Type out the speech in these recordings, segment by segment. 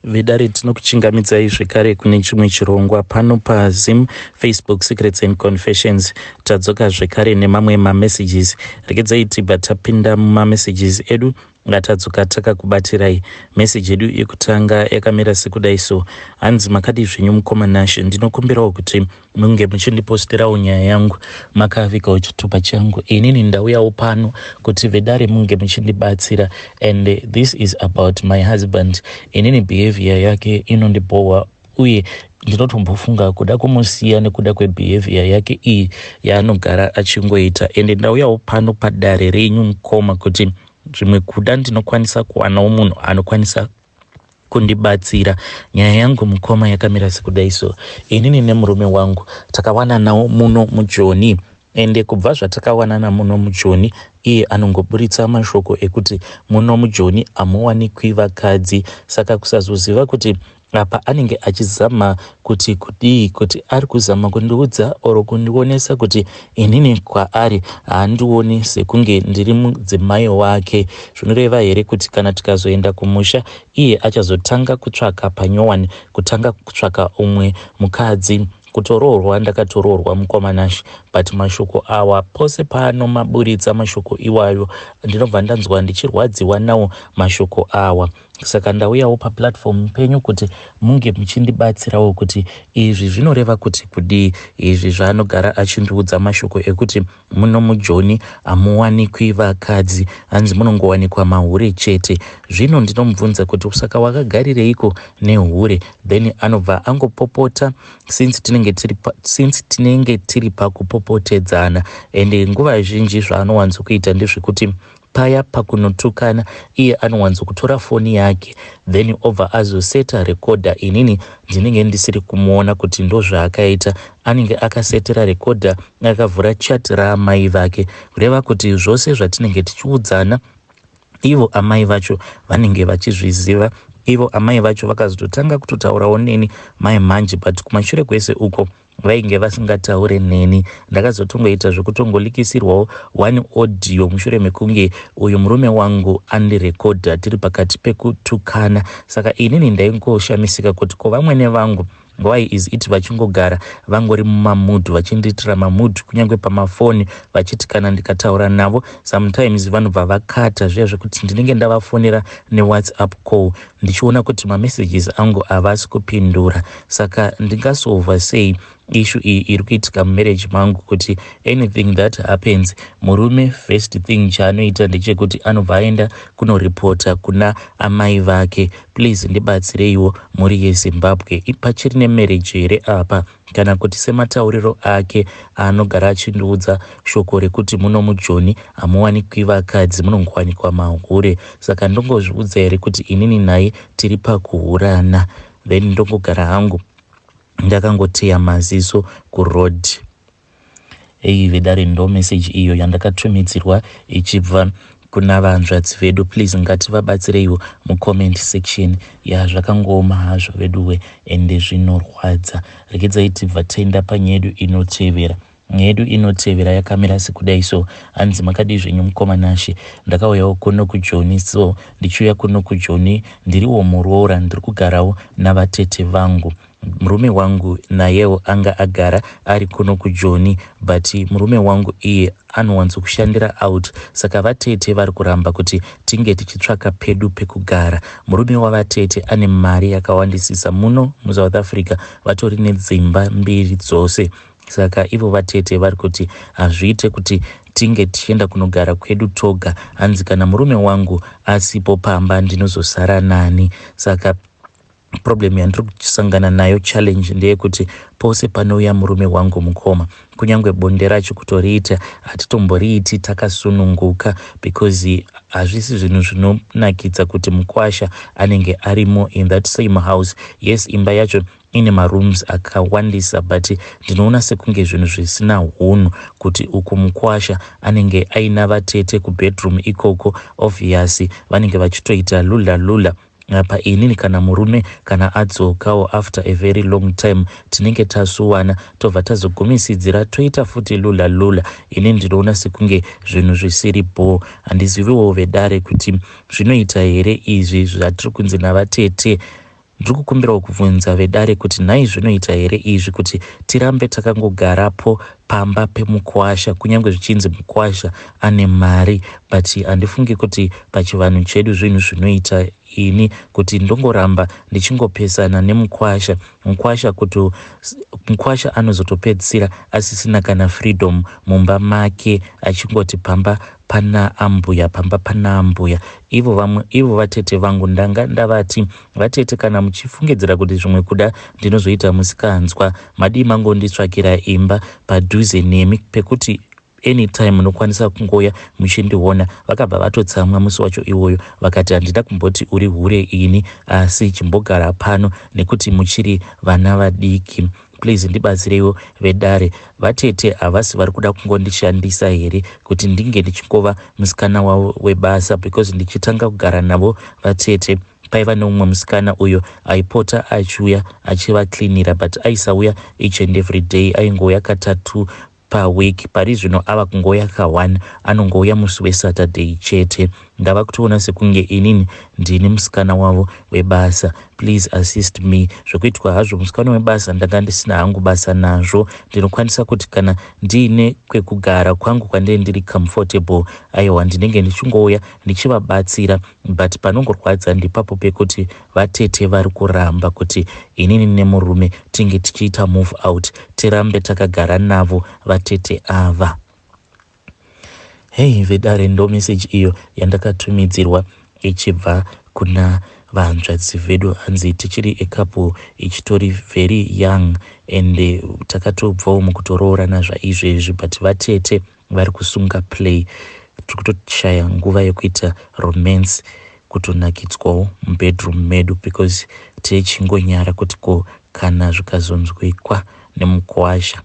Vedare, tinokuchingamidzai zvekare kune chimwe chirongwa pano paZim Facebook Secrets and Confessions. Tadzoka zvekare nemamwe mamessages. Regedzai tibva tapinda mumamessages edu ngatadzoka takakubatirai. Message yedu yekutanga yakamira sekudai so: hanzi, "Makadi zvenyu, mukoma Nashe? Ndinokumbirawo kuti munge muchindiposterawo nyaya yangu makavigawo chitupa changu. Inini ndauyawo pano kuti vedare munge muchindibatsira, and this is about my husband. Inini behavior yake inondibhowa, uye ndinotombofunga kuda kumusiya nekuda kwebehavior yake iyi yaanogara achingoita. Ende ndauyawo pano padare renyu, mukoma, kuti zvimwe kuda ndinokwanisa kuwanawo munhu anokwanisa kundibatsira. Nyaya yangu, mukoma, yakamira sekudai so: inini nemurume wangu takawananawo muno muJoni, ende kubva zvatakawanana muno muJoni, iye anongoburitsa mashoko ekuti muno muJoni hamuwanikwi vakadzi. Saka kusazoziva kuti apa anenge achizama kuti kudii, kuti ari kuzama kundiudza or kundionesa kuti inini kwaari haandioni sekunge ndiri mudzimai wake. Zvinoreva here kuti kana tikazoenda kumusha, iye achazotanga kutsvaka panyowani, kutanga kutsvaka umwe mukadzi? Kutoroorwa ndakatoroorwa, mukoma Nashe, but mashoko awa pose paanomaburitsa mashoko iwayo, ndinobva ndanzwa ndichirwadziwa nawo mashoko awa. Saka ndauyawo paplatform penyu kuti munge muchindibatsirawo kuti izvi zvinoreva kuti kudii, izvi zvaanogara achindiudza mashoko ekuti muno muJoni hamuwanikwi vakadzi, hanzi munongowanikwa mahure chete. Zvino ndinomubvunza kuti saka wakagarireiko nehure? Then anobva angopopota since tinenge tiri pakupopotedzana. Ende nguva zhinji zvaanowanzokuita ndezvekuti paya pakunotukana, iye anowanzokutora foni yake, then obva azoseta recorder. Inini ndinenge ndisiri kumuona kuti ndozvaakaita. Anenge akasetera recorder, akavhura chat raamai vake, kureva kuti zvose zvatinenge tichiudzana, ivo amai vacho vanenge vachizviziva. Ivo amai vacho vakazototanga kutotaurawo neni mai manje, but kumashure kwese uko vainge vasingataure neni. Ndakazotongoita zvekutongolikisirwawo one audio mushure mekunge uyu murume wangu andirekodha tiri pakati pekutukana. Saka inini ndaingoshamisika kuti ko vamwene vangu, why is it vachingogara vangori mumamood, vachindiitira mamood kunyange pamafoni, vachiti kana ndikataura navo sometimes vanobva vakata zviya, zvekuti ndinenge ndavafonera neWhatsApp call, ndichiona kuti mamessages angu havasi kupindura? Saka ndingasolva sei issue iyi iri kuitika mumarriage mangu, kuti anything that happens, murume first thing chaanoita ndechekuti anobva aenda kunoripota kuna amai vake? Please ndibatsireiwo, mhuri yeZimbabwe. Pachiri nemarriage here apa, kana kuti sematauriro ake aanogara achindiudza shoko rekuti muno muJoni hamuwanikwi vakadzi, munongowanikwa mahure? Saka ndongozviudza here kuti inini naye tiri pakuhurana, then ndongogara hangu ndakangoteya maziso kuroad?" Ei vedare, ndo message iyo yandakatumidzirwa ichibva kuna vanzvadzi vedu. Please ngativabatsireiwo mucomment section. Yazvakangooma hazvo veduwe, ende zvinorwadza. Regedzai tibva taenda panyaya yedu inotevera. Nyaya yedu inotevera yakamira sekudai so: hanzi, "Makadii zvenyu, mukoma Nashe? Ndakauyawo kuno kuJoni. So ndichiuya kuno kuJoni ndiriwo muroora, ndiri kugarawo navatete vangu. Murume wangu nayewo anga agara ari kuno kuJoni, but murume wangu iye anowanzokushandira out, saka vatete vari kuramba kuti tinge tichitsvaka pedu pekugara. Murume wavatete ane mari yakawandisisa. Muno muSouth Africa vatori nedzimba mbiri dzose, saka ivo vatete vari kuti hazviite kuti tinge tichienda kunogara kwedu toga. Hanzi kana murume wangu asipo pamba, ndinozosara nani? Saka problem yandiri kusangana nayo, challenge, ndeyekuti pose panouya murume wangu, mukoma, kunyange bonde racho kutoriita hatitomboriiti takasununguka, because hazvisi zvinhu zvinonakidza kuti mukwasha anenge arimo in that same house. Yes, imba yacho ine marooms akawandisa, but ndinoona sekunge zvinhu zvisina hunhu kuti uku mukwasha anenge aina vatete kubedroom ikoko. Obvious vanenge vachitoita lula lula. Apa inini kana murume kana adzokawo after a very long time, tinenge tasuwana, tobva tazogumisidzira toita futi lula lula. Ini ndinoona sekunge zvinhu zvisiri bho. Handiziviwo, vedare, kuti zvinoita here izvi zvatiri kunzi navatete. Ndiri kukumbirawo kubvunza vedare kuti nhai zvinoita here izvi kuti tirambe takangogarapo pamba pemukwasha kunyange zvichinzi mukwasha ane mari, but handifungi kuti pachivanhu chedu zvinhu zvinoita ini kuti ndongoramba ndichingopesana nemukwasha. Mukwasha kuti mukwasha anozotopedzisira asisina kana freedom mumba make, achingoti pamba pana ambuya, pamba pana ambuya. Ivo vamwe, ivo vatete vangu ndanga ndavati, "Vatete, kana muchifungidzira kuti zvimwe kuda ndinozoita musikanzwa, madii mangonditsvakira imba padhuze nemi pekuti anytime munokwanisa kungouya muchindiona?" Vakabva vatotsamwa musi wacho iwoyo, vakati, "Handina kumboti uri hure ini, asi chimbogara pano nekuti muchiri vana vadiki." Please ndibatsireiwo vedare. Vatete havasi vari kuda kungondishandisa here kuti ndinge ndichingova musikana wavo webasa? Because ndichitanga kugara navo vatete, paiva neumwe musikana uyo aipota achiuya achivacleanira, but aisauya each and every day, aingouya katatu paweek. Pari zvino ava kungouya ka1, anongouya musi weSaturday chete. Ndava kutoona sekunge inini ndini musikana wavo webasa. Please assist me. Zvokuitwa hazvo musikana webasa ndanga ndisina hangu basa nazvo. Ndinokwanisa kuti kana ndiine kwekugara kwangu kwandee ndiri comfortable, aiwa, ndinenge ndichingouya ndichivabatsira, but panongorwadza ndipapo pekuti vatete vari kuramba kuti inini nemurume tinge tichiita move out, tirambe takagara navo vatete ava. Hei vedare, ndo meseji iyo yandakatumidzirwa ichibva kuna vanzvadzi vedu. Hanzi tichiri a couple ichitori very young and takatobvawo mukutoroorana zvaizvezvi, but vatete vari kusunga play. Tiri kutoshaya nguva yekuita romance, kutonakidzwawo mubedroom medu, because tichingonyara kuti ko kana zvikazonzwikwa nemukwasha?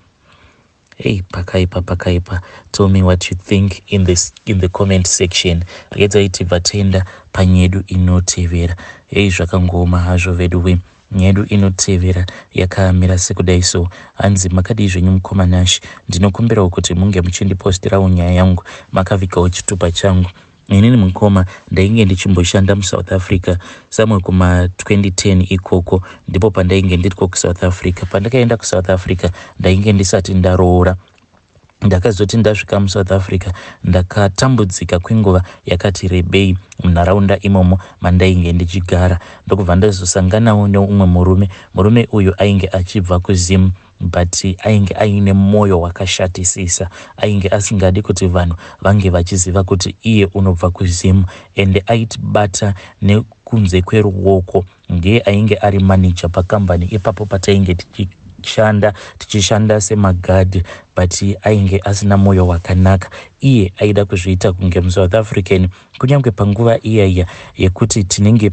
Hey, pakaipa, pakaipa. Tell me what you think in the comment section. Regedzai tibva taenda panyedu inotevera. Hei, zvakangooma hazvo vedu we. Nyedu inotevera yakamira sekudai so. Hanzi, "Makadii zvenyu mukoma Nashi? Ndinokumbirawo kuti munge muchindipostirawo nyaya yangu makavigawo chitupa changu. Inini mukoma ndainge ndichimboshanda muSouth Africa somewhere kuma2010 ikoko. Ndipo pandainge ndiriko kuSouth Africa. Pandakaenda kuSouth Africa ndainge ndisati ndaroora. Ndakazoti ndasvika muSouth Africa, ndakatambudzika kwenguva yakati rebei munharaunda imomo mandainge ndichigara, ndokubva ndazosanganawo neumwe murume. Murume uyu ainge achibva kuZim, but ainge aine mwoyo wakashatisisa. Ainge asingadi kuti vanhu vange vachiziva kuti iye unobva kuZim, ende aitibata nekunze kweruoko. Ndiye ainge ari manager pakambani ipapo patainge tichishanda semagadhi, but ainge asina mwoyo wakanaka. Iye aida kuzviita kunge muSouth African, kunyange panguva iyaiya yekuti tinenge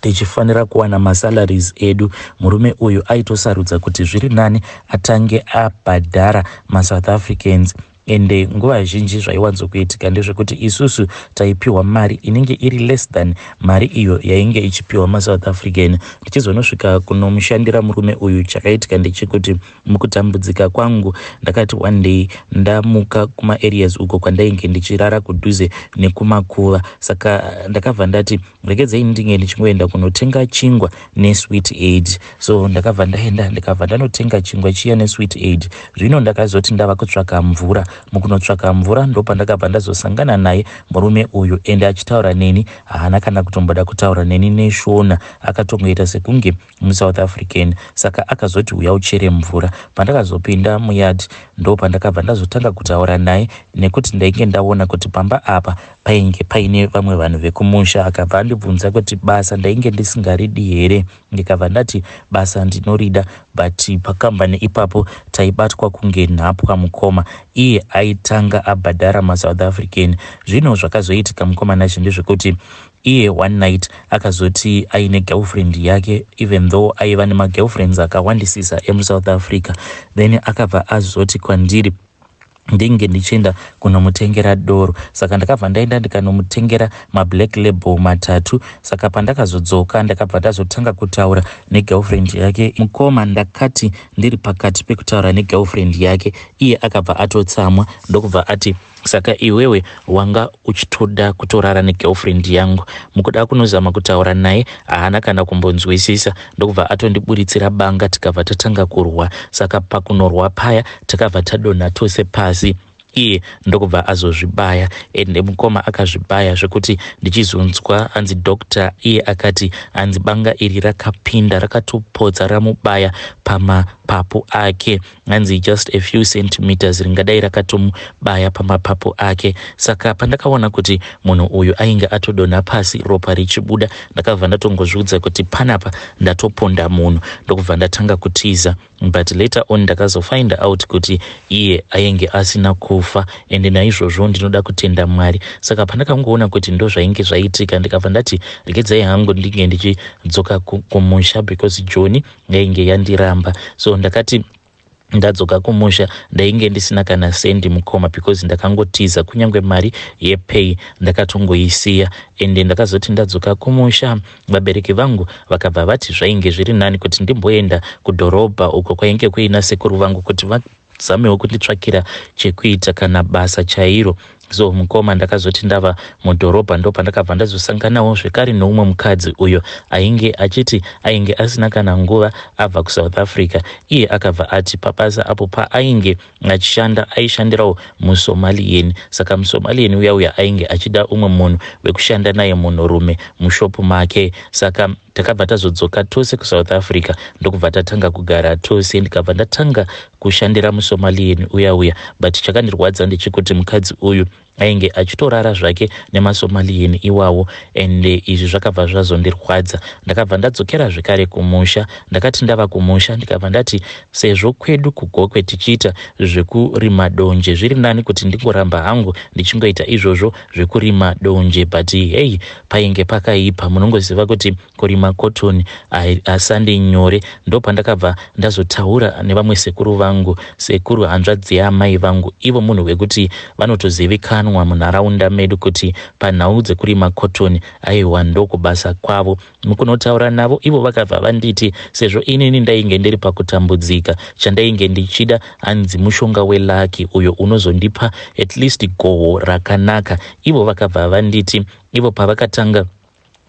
tichifanira kuwana masalaries edu. Murume uyu aitosarudza kuti zviri nani atange abhadhara maSouth Africans. Ende nguva zhinji zvaiwanzokuitika ndezvekuti isusu taipiwa mari inenge iri less than mari iyo yainge ichipiwa maSouth African. Ndichizonosvika kunomushandira murume uyu, chakaitika ndechekuti mukutambudzika kwangu ndakati one day ndamuka kumaareas uko kwandainge ndichirara kudhuze nekumakuva, saka ndakabva ndati regedzei ndinge ndichingoenda kunotenga chingwa nesweet aid. So ndakabva ndaenda, ndikabva ndanotenga chingwa chiya nesweet aid. Zvino ndakazoti ndava kutsvaka mvura, mukunotsvaka mvura ndopandakabva ndazosangana naye murume uyu. Ende achitaura neni, haana kana kutomboda kutaura neni neShona, akatongoita sekunge muSouth African. Saka akazoti, 'Uya uchere mvura.' Pandakazopinda muyard, ndo pandakabva ndazotanga kutaura naye, nekuti ndainge ndaona kuti pamba apa painge paine vamwe vanhu vekumusha. Akabva andibvunza kuti basa ndainge ndisingaridi here. Ndikabva ndati basa ndinorida, but pakambani ipapo taibatwa kunge nhapwa mukoma. Iye aitanga abhadhara maSouth African. Zvino zvakazoitika mukoma Nacho ndezvekuti iye one night akazoti aine girlfriend yake, even though aiva nemagirlfriends akawandisisa emuSouth Africa. Then akabva azoti kwandiri Ndinge ndichienda kunomutengera doro saka ndakabva ndaenda ndikanomutengera mablack label matatu. Saka pandakazodzoka ndakabva ndazotanga kutaura negirlfriend yake. Mukoma, ndakati ndiri pakati pekutaura negirlfriend yake, iye akabva atotsamwa ndokubva ati, "Saka iwewe wanga uchitoda kutorara negirlfriend yangu?" Mukuda kunozama kutaura naye, haana kana kumbonzwisisa, ndokubva atondiburitsira banga, tikabva tatanga kurwa. Saka pakunorwa paya takabva tadonha tose pasi, iye ndokubva azozvibaya. Ende mukoma, akazvibaya zvekuti ndichizonzwa hanzi doctor iye akati hanzi banga iri rakapinda, rakatopotsa ramubaya pamapapu ake. Hanzi just a few centimeters ringadai rakatomubaya pamapapu ake. Saka pandakaona kuti munhu uyu ainge atodonha pasi, ropa richibuda, ndakabva ndatongozviudza kuti panapa ndatoponda munhu, ndokubva ndatanga kutiza. But later on ndakazofind out kuti iye ainge asina kufa, ende naizvozvo ndinoda kutenda Mwari. Saka pandakangoona kuti ndo zvainge zvaitika, ndikabva ndati regedzai hangu ndinge ndichidzoka kumusha because Joni yainge yandiramba. So ndakati ndadzoka kumusha, ndainge ndisina kana sendi, mukoma, because ndakangotiza, kunyange mari yepay ndakatongoisiya. Ende ndakazoti ndadzoka kumusha, vabereki vangu vakabva vati zvainge zviri nani kuti ndimboenda kudhorobha uko kwainge kuina sekuru vangu kuti vazamewo kunditsvakira chekuita kana basa chairo. So mukoma, ndakazoti ndava mudhorobha, ndo pandakabva ndazosanganawo zvekare neumwe mukadzi uyo ainge achiti ainge asina kana nguva abva kuSouth Africa. Iye akabva ati pabasa apo paainge achishanda, aishandirawo muSomalian. Saka muSomalian uya uya ainge achida umwe munhu wekushanda naye, munhurume, mushopu make. Saka takabva tazodzoka tose kuSouth Africa, ndokubva tatanga kugara tose, ndikabva ndatanga kushandira muSomalian uya uya. But chakandirwadza ndechekuti mukadzi uyu ainge achitorara zvake nemaSomalian iwawo, and izvi zvakabva zvazondirwadza. Ndakabva ndadzokera zvekare kumusha. Ndakati ndava kumusha, ndikabva ndati sezvo kwedu kuGokwe tichiita zvekurima donje, zviri nani kuti ndingoramba hangu ndichingoita izvozvo zvekurima donje. But hei, painge pakaipa. Munongoziva kuti kurima cotton asandi nyore. Ndo pandakabva ndazotaura nevamwe sekuru vangu, sekuru hanzvadzi yaamai vangu. Ivo munhu wekuti vanotozivikanwa munharaunda medu kuti panhau dzekurima cotton, aiwa, ndokubasa kwavo. Mukunotaura navo, ivo vakabva vanditi sezvo inini ndainge ndiri pakutambudzika, chandainge ndichida hanzi mushonga welucky uyo unozondipa at least gohwo rakanaka. Ivo vakabva vanditi ivo pavakatanga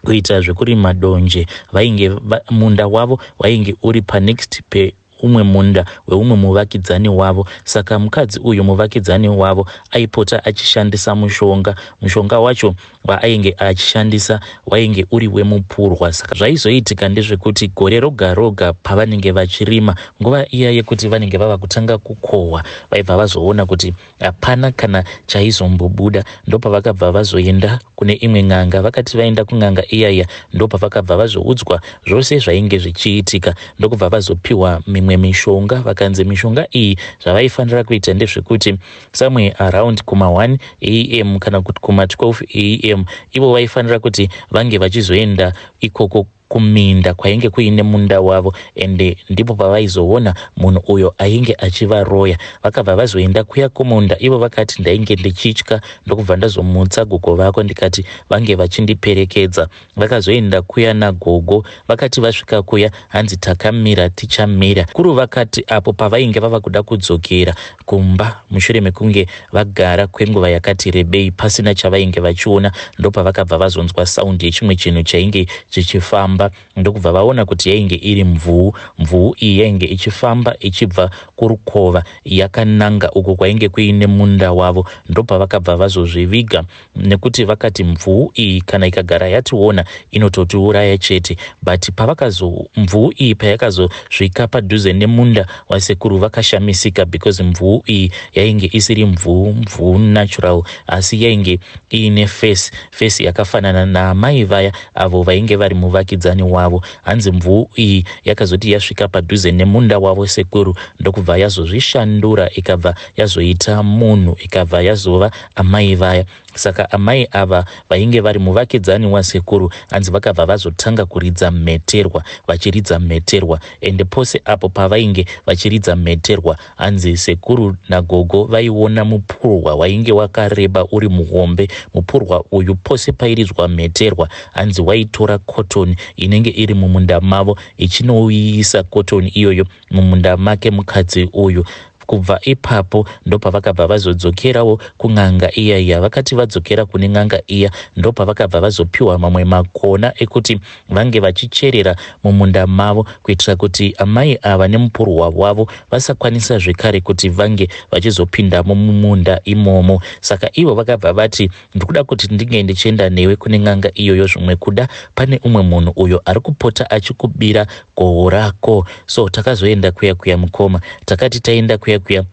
kuita zvekurima donje, vainge munda wavo wainge uri panext peumwe munda weumwe muvakidzani wavo. Saka mukadzi uyu, muvakidzani wavo, aipota achishandisa mushonga. Mushonga wacho waainge achishandisa wainge uri wemupurwa. Saka zvaizoitika ndezvekuti gore roga roga pavanenge vachirima, nguva iya yekuti vanenge vava kutanga kukohwa, vaibva vazoona kuti hapana kana chaizombobuda. Ndopavakabva vazoenda kune imwe n'anga. Vakati vaenda kun'anga iyaiya, ndopavakabva vazoudzwa zvose zvainge zvichiitika, ndokubva vazopiwa mimwe mishonga. Vakanzi mishonga iyi, zvavaifanira kuita ndezvekuti somewhere around kuma1 am kana kuti kuma12 am, ivo vaifanira kuti vange vachizoenda ikoko kuminda kwainge kuine munda wavo, ende ndipo pavaizoona munhu uyo ainge achivaroya. Vakabva vazoenda kuya kumunda. Ivo vakati, "Ndainge ndichitya, ndokubva ndazomutsa gogo vako, ndikati vange vachindiperekedza." Vakazoenda kuya nagogo. Vakati vasvika kuya, hanzi, "Takamira tichamira." Kuru vakati apo pavainge vava kuda kudzokera kumba mushure mekunge vagara kwenguva yakati rebei pasina chavainge vachiona, ndopavakabva vazonzwa sound yechimwe chinhu chainge chichifamba, ndokubva vaona kuti yainge iri mvuu. Mvuu iyi yainge ichifamba ichibva kurukova yakananga uko kwainge kuine munda wavo. Ndopavakabva vazozviviga, nekuti vakati mvuu iyi kana ikagara yationa inototiuraya chete. But pavakazo mvuu iyi payakazosvika padhuze nemunda wasekuru, vakashamisika because mvuu iyi yainge isiri mvuu mvuu natural, asi yainge iine face yakafanana naamai vaya avo vainge vari muvakidzani wavo. Hanzi mvuu iyi yakazoti yasvika padhuze nemunda wavo sekuru, ndokubva yazozvishandura, ikabva yazoita munhu, ikabva yazova amai vaya. Saka amai ava vainge vari muvakidzani wasekuru hanzi vakabva vazotanga kuridza mheterwa vachiridza mheterwa ende pose apo pavainge vachiridza mheterwa hanzi sekuru nagogo vaiona mupurwa wainge wakareba uri muhombe. Mupurwa uyu pose pairidzwa mheterwa hanzi waitora cotton inenge iri mumunda mavo ichinouisa cotton iyoyo mumunda make mukadzi uyu. Kubva ipapo ndopavakabva vazodzokerawo kun'anga iya iya. Vakati vadzokera kune n'anga iya ndopavakabva vazopiwa mamwe makona ekuti vange vachicherera mumunda mavo kuitira kuti amai ava nemupurwa wavo vasakwanisa zvekare kuti vange vachizopindamo mumunda imomo. Saka ivo vakabva vati ndikuda kuti ndinge ndichienda newe kune n'anga iyoyo zvimwe kuda pane umwe munhu uyo ari kupota achikubira goho rako. So takazoenda kuya kuya mukoma. Takati taenda kuya kuya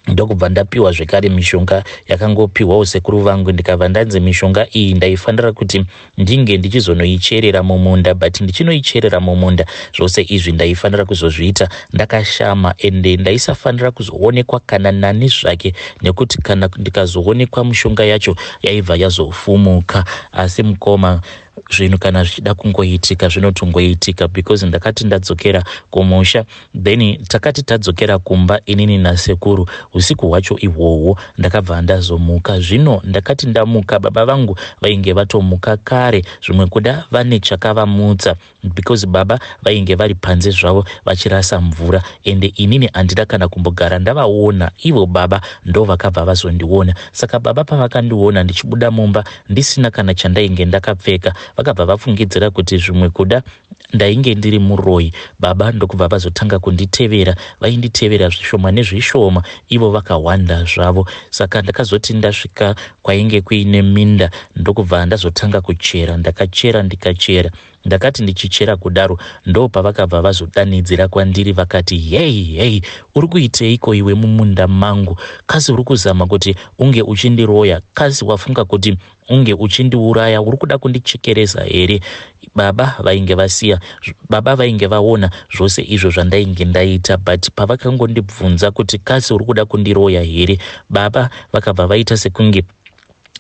ndokubva ndapiwa zvekare mishonga yakangopiwawo sekuru vangu ndikabva ndanzi mishonga iyi ndaifanira kuti ndinge ndichizonoicherera mumunda but ndichinoicherera mumunda zvose izvi ndaifanira kuzozviita ndakashama ende ndaisafanira kuzoonekwa kana nani zvake nekuti kana ndikazoonekwa mishonga yacho yaibva yazofumuka asi mukoma zvinhu kana zvichida kungoitika zvinotongoitika because ndakati ndadzokera kumusha then takati tadzokera kumba inini nasekuru usiku hwacho ihwohwo ndakabva ndazomuka zvino ndakati ndamuka baba vangu vainge vatomuka kare zvimwe kuda vane chakavamutsa because baba vainge vari panze zvavo vachirasa mvura ende inini handina kana kumbogara ndavaona ivo baba ndo vakabva vazondiona saka baba pavakandiona ndichibuda mumba ndisina kana chandainge ndakapfeka vakabva vafungidzira kuti zvimwe kuda ndainge ndiri muroyi baba ndokubva vazotanga kunditevera vainditevera zvishoma nezvishoma ivo vakahwanda zvavo saka ndakazoti ndasvika kwainge kuine minda ndokubva ndazotanga kuchera ndakachera ndikachera Ndakati ndichichera kudaro ndopavakabva vazodanidzira kwandiri vakati heyi heyi uri kuiteiko iwe mumunda mangu kasi uri kuzama kuti unge uchindiroya kasi wafunga kuti unge uchindiuraya uri kuda kundichekeresa here baba vainge vasiya baba vainge vaona zvose izvo zvandainge ndaita but pavakangondibvunza kuti kasi uri kuda kundiroya here baba vakabva vaita sekunge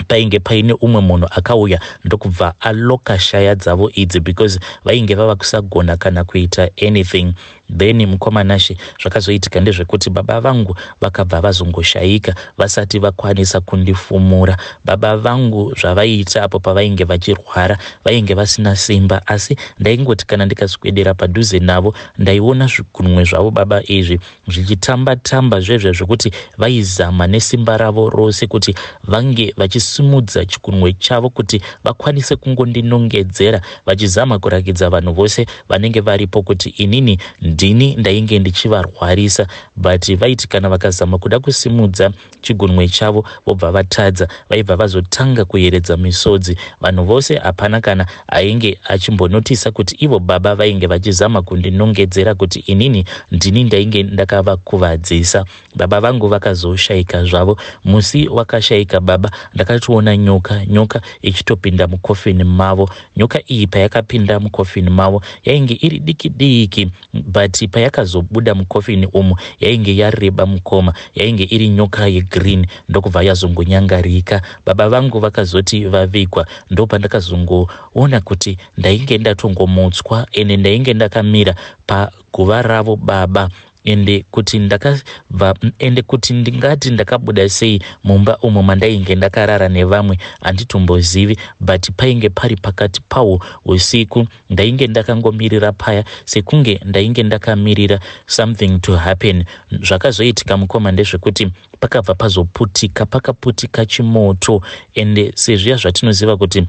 painge paine umwe munhu akauya ndokubva aloka shaya dzavo idzi because vainge vava kusagona kana kuita anything then mukoma Nashe zvakazoitika ndezvekuti baba vangu vakabva vazongoshaika vasati vakwanisa kundifumura baba vangu zvavaiita apo pavainge vachirwara vainge vasina simba asi ndaingoti kana ndikaswedera padhuze navo ndaiona zvigunwe zvavo baba izvi zvichitamba tamba zvezve zvekuti vaizama nesimba ravo rose kuti vange vachisimudza chikunwe chavo kuti vakwanise kungondinongedzera vachizama kurakidza vanhu vose vanenge varipo kuti inini ndini ndainge ndichivarwarisa but vaiti kana vakazama kuda kusimudza chigunwe chavo vobva vatadza vaibva vazotanga kuyeredza misodzi vanhu vose hapana kana ainge achimbonotisa kuti ivo baba vainge vachizama kundinongedzera kuti inini ndini ndainge ndakavakuvadzisa baba vangu vakazoshaika zvavo musi wakashaika baba ndakatoona nyoka nyoka ichitopinda mukofini mavo nyoka iyi payakapinda mukofini mavo yainge iri diki diki but payakazobuda mukofini umu yainge yareba mukoma yainge iri nyoka yegreen ndokubva yazongonyangarika baba vangu vakazoti vavigwa ndopandakazongoona kuti ndainge ndatongomutswa ende ndainge ndakamira paguva ravo baba ende kuti ndakabva ende kuti ndingati ndakabuda sei mumba umo mandainge ndakarara nevamwe handitombozivi but painge pari pakati pawo usiku Ndainge ndakangomirira paya sekunge ndainge ndakamirira something to happen. Zvakazoitika mukoma ndezvekuti pakabva pazoputika, pakaputika chimoto ende sezviya zvatinoziva kuti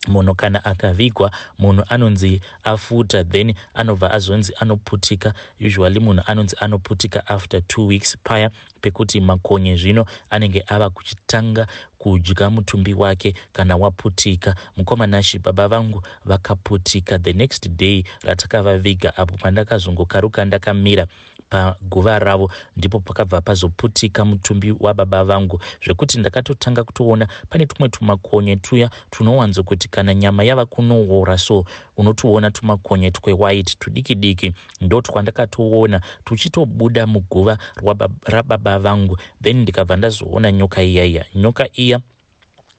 munhu kana akavigwa munhu anonzi afuta then anobva azonzi anoputika usually munhu anonzi anoputika after two weeks paya pekuti makonye zvino anenge ava kuchitanga kudya mutumbi wake kana waputika. Mukoma Nashy baba vangu vakaputika the next day ratakavaviga apo pandakazongokaruka ndakamira paguva ravo ndipo pakabva pazoputika mutumbi wababa vangu zvekuti ndakatotanga kutoona pane tumwe tumakonye tuya tunowanzo kuti kana nyama yava kunoora so unotoona tumakonye twewhite tudiki diki ndotwandakatoona tuchitobuda muguva rababa vangu then ndikabva ndazoona nyoka iya iya nyoka iya.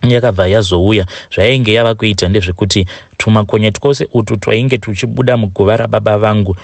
Yakabva yazouya, zvayainge yava kuita ndezvekuti tumakonye twose utwu twainge tuchibuda muguva rababa vangu,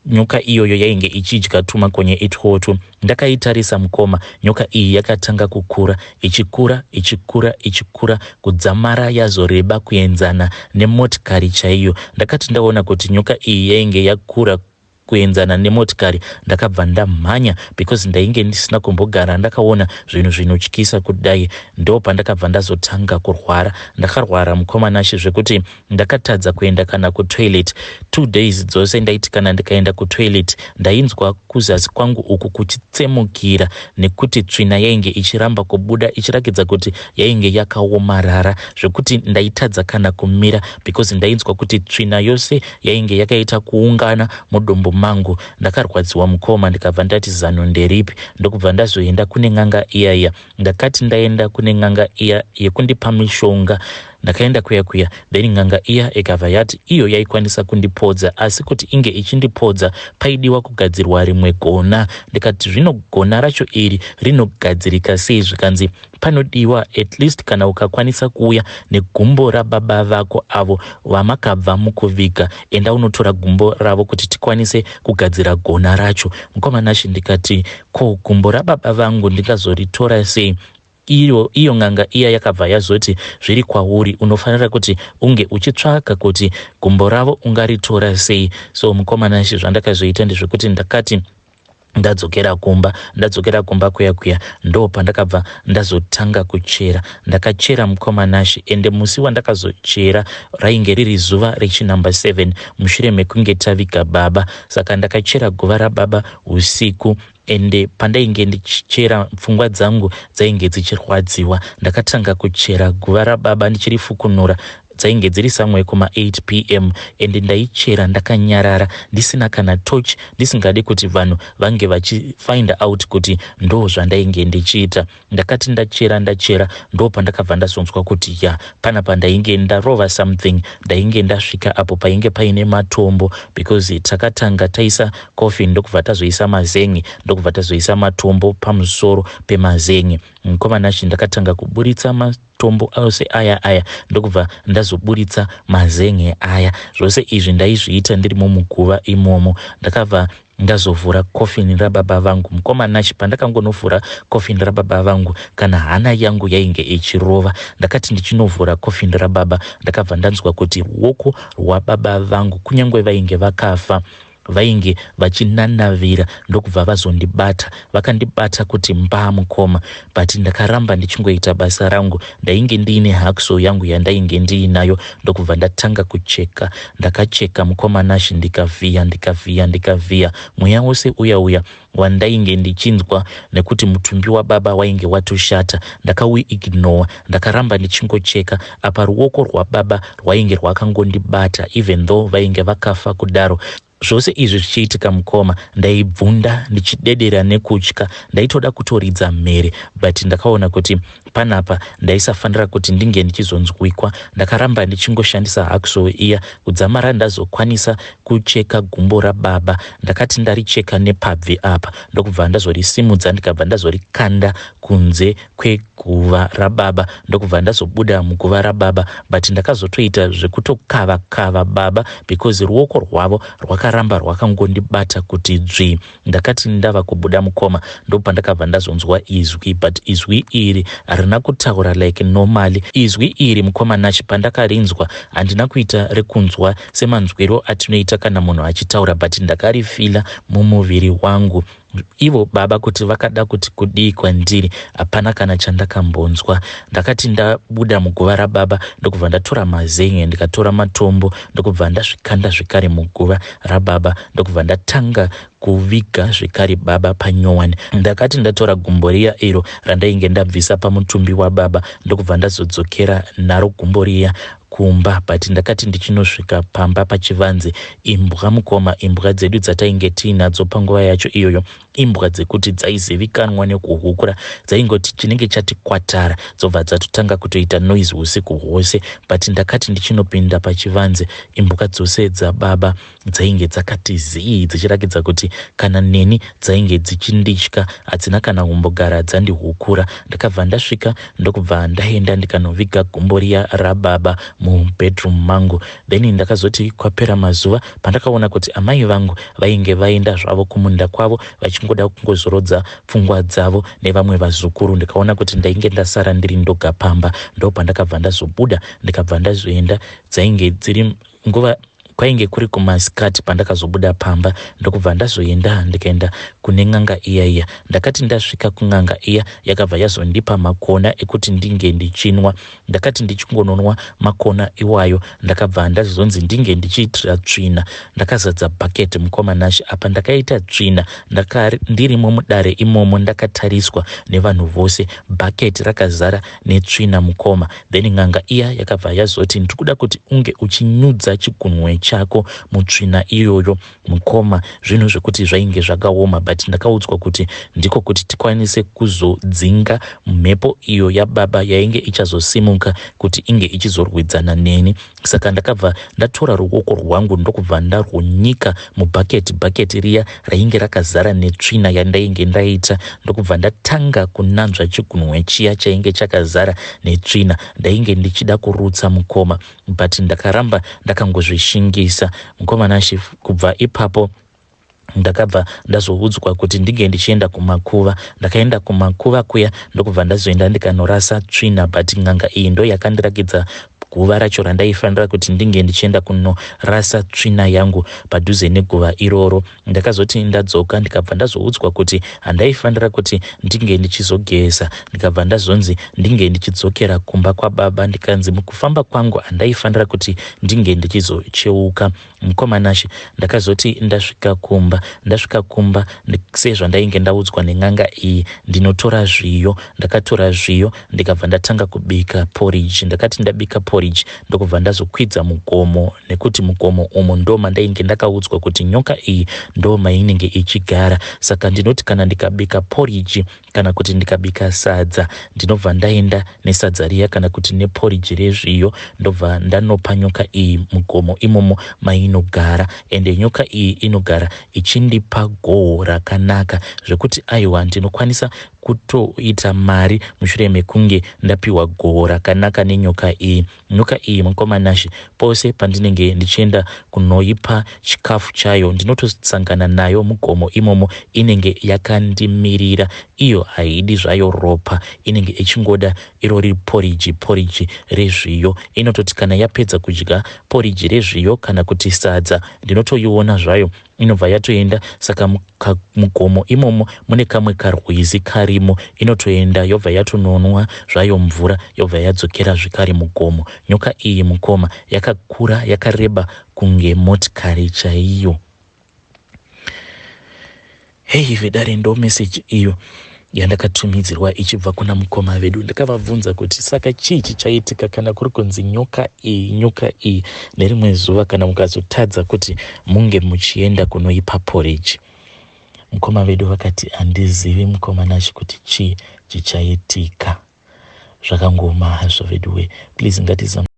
nyoka iyoyo yainge ichidya tumakonye itwotwo. Ndakaitarisa mukoma, nyoka iyi yakatanga kukura, ichikura, ichikura, ichikura kudzamara yazoreba kuenzana nemotikari chaiyo. Ndakati ndaona kuti nyoka iyi yainge yakura kuenzana nemotikari, ndakabva ndamhanya because ndainge ndisina kumbogara ndakaona zvinhu zvinotyisa kudai. Ndopandakabva ndazotanga kurwara. Ndakarwara mukoma Nashe zvekuti ndakatadza kuenda kana kutoilet 2 days dzose. Ndaiti kana ndikaenda kutoilet, ndainzwa kuzasi kwangu uku kuchitsemukira nekuti tsvina yainge ichiramba kubuda, ichirakidza kuti yainge yakaomarara zvekuti ndaitadza kana kumira because ndainzwa kuti tsvina yose yainge yakaita kuungana mudumbu mangu. Ndakarwadziwa mukoma, ndikabva ndati zano nderipi? Ndokubva ndazoenda kune n'anga iya iya. Ndakati ndaenda kune n'anga iya yekundipa mishonga, ndakaenda kuya kuya, then n'anga iya ikabva yati iyo yaikwanisa kundipodza, asi kuti inge ichindipodza paidiwa kugadzirwa rimwe gona. Ndikati zvino gona racho iri rinogadzirika sei? Zvikanzi panodiwa at least kana ukakwanisa kuuya negumbo rababa vako avo vamakabva mukuviga, enda unotora gumbo ravo kuti tikwanise kugadzira gona racho. Mukoma Nashe, ndikati ko gumbo rababa vangu ndingazoritora sei? Iyo iyo n'anga iya yakabva yazoti zviri kwauri, unofanira kuti unge uchitsvaka kuti gumbo ravo ungaritora sei. So mukoma Nashe, zvandakazoita ndezvekuti ndakati ndadzokera kumba, ndadzokera kumba kuya kuya, ndo pandakabva ndazotanga kuchera. Ndakachera mukoma Nashe, ende musi wandakazochera rainge riri zuva rechinumber 7 mushure mekunge taviga baba. Saka ndakachera guva rababa usiku, ende pandainge ndichichera pfungwa dzangu dzainge dzichirwadziwa. Ndakatanga kuchera guva rababa ndichirifukunura, dzainge dziri somewhere kuma8 p.m., ende ndaichera ndakanyarara, ndisina kana torch, ndisingadi kuti vanhu vange vachifind out kuti ndo zvandainge ndichiita. Ndakati ndachera ndachera, ndo pandakabva ndazonzwa kuti ya, panapa ndainge ndarova something. Ndainge ndasvika apo painge paine matombo, because takatanga taisa coffin, ndokubva tazoisa mazengi, ndokubva tazoisa matombo pamusoro pemazengi. Mukoma Nashe, ndakatanga kuburitsa matombo ose aya aya, ndokubva ndazoburitsa mazenge aya. Zvose izvi ndaizviita ndiri mumuguva imomo. Ndakabva ndazovhura kofini rababa vangu. Mukoma Nashe, pandakangonovhura kofini rababa vangu, kana hana yangu yainge ichirova. Ndakati ndichinovhura kofini rababa, ndakabva ndanzwa kuti ruoko rwababa vangu, kunyange vainge vakafa, vainge vachinanavira, ndokubva vazondibata. Vakandibata kuti mbaa mukoma, but ndakaramba ndichingoita basa rangu. Ndainge ndiine hacksaw yangu yandainge ndiinayo, ndokubva ndatanga kucheka. Ndakacheka mukoma Nashe, ndikavhiya, ndikavhiya, ndikavhiya. Mweya wose uya uya wandainge ndichinzwa nekuti mutumbi wababa wainge watoshata, ndakauignore. Ndakaramba ndichingocheka. Apa ruoko rwababa rwainge rwakangondibata even though vainge vakafa kudaro. Zvose izvi zvichiitika mukoma, ndaibvunda ndichidedera nekutya. Ndaitoda kutoridza mhere, but ndakaona kuti panapa ndaisafanira kuti ndinge ndichizonzwikwa. Ndakaramba ndichingoshandisa hacksaw iya kudzamara ndazokwanisa kucheka gumbo rababa. Ndakati ndaricheka nepabvi apa, ndokubva ndazorisimudza, ndikabva ndazorikanda kunze kweguva rababa, ndokubva ndazobuda muguva rababa. But ndakazotoita zvekutokava kava baba because ruoko rwavo rwakaramba rwakangondibata kuti dzvi. Ndakati ndava kubuda mukoma, ndopandakabva ndazonzwa izwi, but izwi iri harina kutaura like normally. Izwi iri mukoma Nashe, pandakarinzwa handina kuita rekunzwa semanzwiro atinoita kana munhu achitaura, but ndakarifeela mumuviri wangu. Ivo baba kuti vakada kuti kudii kwandiri, hapana kana chandakambonzwa. Ndakati ndabuda muguva rababa, ndokubva ndatora mazenge, ndikatora matombo, ndokubva ndazvikanda zvekare muguva rababa, ndokubva ndatanga kuviga zvekare baba panyowani. Ndakati ndatora gumbo riya iro randainge ndabvisa pamutumbi wababa, ndokubva ndazodzokera naro gumbo riya kumba. But ndakati ndichinosvika pamba pachivanze, imbwa mukoma, imbwa dzedu dzatainge tiinadzo panguva yacho iyoyo. Imbwa dzekuti dzaizivikanwa nekuhukura, dzaingoti chinenge chati kwatara dzobva dzatotanga kutoita noise usiku hwose. But ndakati ndichinopinda pachivanze, imbwa dzose dzababa dzainge dzakati zii, dzichirakidza kuti kana neni dzainge dzichinditya, hadzina kana kumbogara dzandihukura. Ndakabva ndasvika ndokubva ndaenda ndikanoviga gumbo riya rababa mubedroom mangu. Then ndakazoti kwapera mazuva, pandakaona kuti amai vangu vainge vaenda zvavo kumunda kwavo vachingoda kungozorodza pfungwa dzavo nevamwe vazukuru, ndikaona kuti ndainge ndasara ndiri ndoga pamba, ndopandakabva ndazobuda ndikabva ndazoenda. Dzainge dziri nguva, kwainge kuri kumasikati pandakazobuda pamba, ndokubva ndazoenda ndikaenda kune n'anga iya iya. Ndakati ndasvika kun'anga iya, yakabva yazondipa makona ekuti ndinge ndichinwa. Ndakati ndichingononwa makona iwayo, ndakabva ndazonzi ndinge ndichiitira tsvina. Ndakazadza bhaketi, mukoma Nashe. Apa ndakaita tsvina ndirimo mudare imomo, ndakatariswa nevanhu vose, bhaketi rakazara netsvina, mukoma. Then n'anga iya yakabva yazoti, "Ndiri kuda kuti unge uchinyudza chigunwe chako mutsvina iyoyo." Mukoma, zvinhu zvekuti zvainge zvakaoma, but ndakaudzwa kuti ndiko kuti tikwanise kuzodzinga mhepo iyo yababa yainge ichazosimuka kuti inge ichizorwidzana neni. Saka ndakabva ndatora ruoko rwangu ndokubva ndarwunyika mubhaketi, bhaketi riya rainge rakazara netsvina yandainge ndaita, ndokubva ndatanga kunanzva chigunwe chiya chainge chakazara netsvina. Ndainge ndichida kurutsa, mukoma, but ndakaramba ndakangozvishingisa, mukoma Nashe. Kubva ipapo ndakabva ndazoudzwa kuti ndinge ndichienda kumakuva. Ndakaenda kumakuva kuya ndokubva ndazoenda ndikanorasa tsvina, but n'anga iyi ndo yakandirakidza guva racho randaifanira kuti ndinge ndichienda kunorasa tsvina yangu padhuze neguva iroro. Ndakazoti ndadzoka, ndikabva ndazoudzwa kuti handaifanira kuti ndinge ndichizogeza. Ndikabva ndazonzi ndinge ndichidzokera kumba kwababa, ndikanzi mukufamba kwangu handaifanira kuti ndinge ndichizocheuka. Mukoma Nashe, ndakazoti ndasvika kumba, ndasvika kumba sezvandainge ndaudzwa nen'anga iyi, ndinotora zviyo. Ndakatora zviyo ndikabva ndatanga kubika porridge. Ndakati ndabika porridge, ndokubva ndazokwidza mugomo, nekuti mugomo umo ndo mandainge ndakaudzwa kuti nyoka iyi ndo mainenge ichigara. Saka ndinoti kana ndikabika porridge kana kuti ndikabika sadza, ndinobva ndaenda nesadza riya kana kuti neporridge rezviyo, ndobva ndanopa nyoka iyi mugomo imomo mainogara. Ende nyoka iyi inogara ichindipa gohwo rakanaka zvekuti aiwa, ndinokwanisa kutoita mari mushure mekunge ndapiwa gohwo rakanaka nenyoka iyi. Nyoka iyi, mukoma Nashe, pose pandinenge ndichienda kunoipa chikafu chayo, ndinotosangana nayo mugomo imomo, inenge yakandimirira. Iyo haidi zvayo ropa, inenge ichingoda irori poriji, poriji rezviyo. Inototi kana yapedza kudya poriji rezviyo kana kuti sadza, ndinotoiona zvayo inobva yatoenda. Saka mugomo imomo mune kamwe karwizi karimo, inotoenda yobva yatononwa zvayo mvura, yobva yadzokera zvekare mugomo. Nyoka iyi, mukoma, yakakura, yakareba kunge motikari chaiyo. Hei vedare, ndo meseji iyo yandakatumidzirwa ichibva kuna mukoma vedu. Ndakavabvunza kuti saka chii chichaitika kana kuri kunzi nyoka iyi, nyoka iyi nerimwe zuva kana mukazotadza kuti munge muchienda kunoipa porridge? Mukoma vedu vakati, "Handizivi, mukoma Nashe, kuti chii chichaitika." Zvakangoma hazvo veduwe. Please ngatizame.